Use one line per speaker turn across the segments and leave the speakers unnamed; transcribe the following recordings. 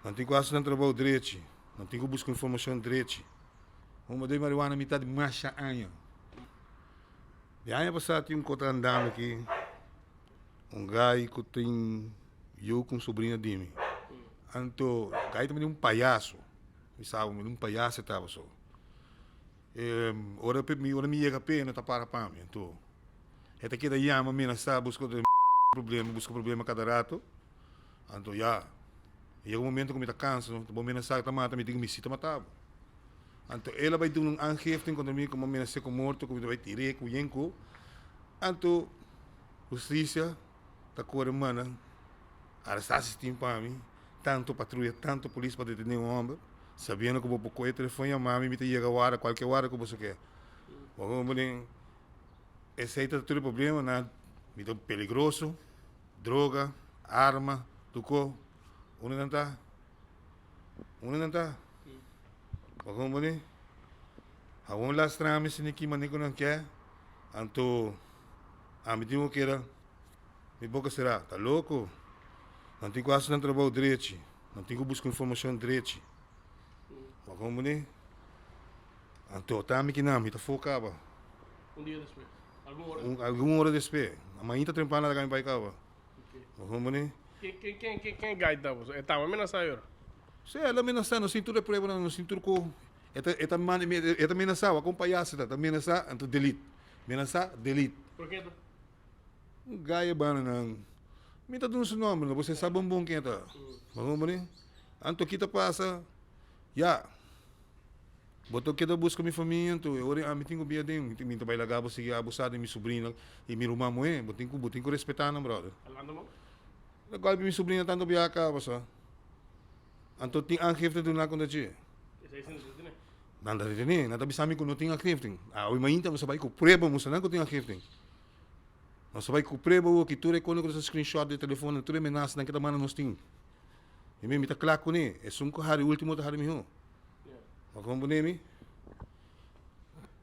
Nan tin ku hasi nan trabou drechi. Nan tin ku buska informashon drechi. Huma den marihuana mitad di masha aña. Di aña pasá tin un kota andando aki, un gai ku tin yu ku un sobrina di mi. Anto gai ta mende un payaso. Mi sa bo, un payaso e tabata so. Ora mi ora mi yega p'e no ta para pa mi. Anto e ta keda yama menasá buska problema buska problema kada rato. Anto ya, yega un momento ku mi ta kansa, no? Bo menasá ta mata mi, digo mi si ta mata bo. Anto el a bai duna un aangifte kontra mi ku mi a menas'é ku morto, ku mi ta bai tir'é, ku yen ku. Anto hustisia ta kore manda arestá si tin pa mi, tantu patruya, tantu polis pa detené un hòmber, sabiendo ku bo por kohe telefòn yama mi, mi ta yega wara, kualke wara ku boso ke. Bo komprende? Esei ta tur e problema, nan mi ta peligroso. Droga, arma, tuko, unda nan ta? Unda nan ta? Bo kompone? Awor lastra mi sini ki mane ku nan ke, anto ami tin ku keda mi boka sera. Ta loko. Nan tin ku hasi nan trabou drechi, nan tin ku buska informashon drechi. Bo kompone? Anto ta ami ki nan mi ta fo kaba.
Un dia despues. Algun ora
despues. Algun ora despues. Mainta trempan laga mi bai kaba. Bo kompone?
Ken ken ken ken ken guide ta boso? E taba menasá yora?
Sí, el a menasá. Nos tin tur e pruebanan, nos tin tur ku. E ta e ta manda e ta menasá, wak un payaso ta, ta menasá anto delete. Menasá, delete.
Por ken ta?
Un guy e banda nan. Mi ta duna su nomber no, bo sa bon bon ken ta. Bo kompone? Anto ki ta pasa? Ya. Bo ta keda buska mi famia anto e ora ami tin ku bia den mi ta bai laga bo sigui abusa di mi subrina i mi ruman muhé bo tin ku bo tin ku respetá nan brother. Ta golpi mi subrina tantu bia kaba sa anto tin aangifte duna kontra dje. Nan ta retené nan ta bisa mi ku no tin aangifte awe mainta nos a bai ku prueba mustra nan ku tin aangifte nos a bai ku prueba awo ki tur e kos ku nos a screenshot di telefon tur e menasanan ke ta manda nos tin i mi ta kla kuné esun ku hari ultimo ta hari mihó. Bo comprende mi?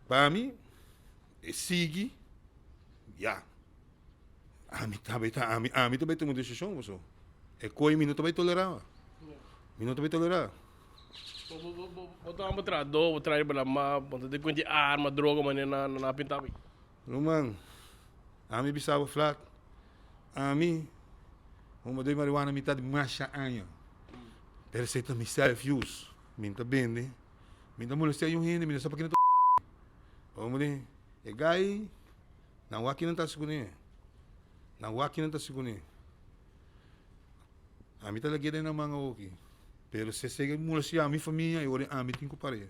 Pa mi, e sigui, ya. Ami ta bai ta, ami, ami ta bai tuma desishon paso. E koi mi no ta bai tolerá. Mi no ta bai tolerá.
Bo, bo, bo, bo, bo ta homber trahadó, bo traha riba lamá, bo ta den kuenta di arma, droga, manera nan, nan a pinta bai.
Ruman, ami bisa bo flat, ami, homber den marihuana mi ta di masha aña. Pero esei ta mi self use. Mi ta bende, mi ta molestia un hende, mi no sa pa kina ta Hombre, e gai, nan wak kinan ta hasi kuné. Nan wak kinan ta hasi kuné. Ami ta lag'é den nan man awoki. Pero si e sega molestia mi famia, e ora ami tin ku par'é.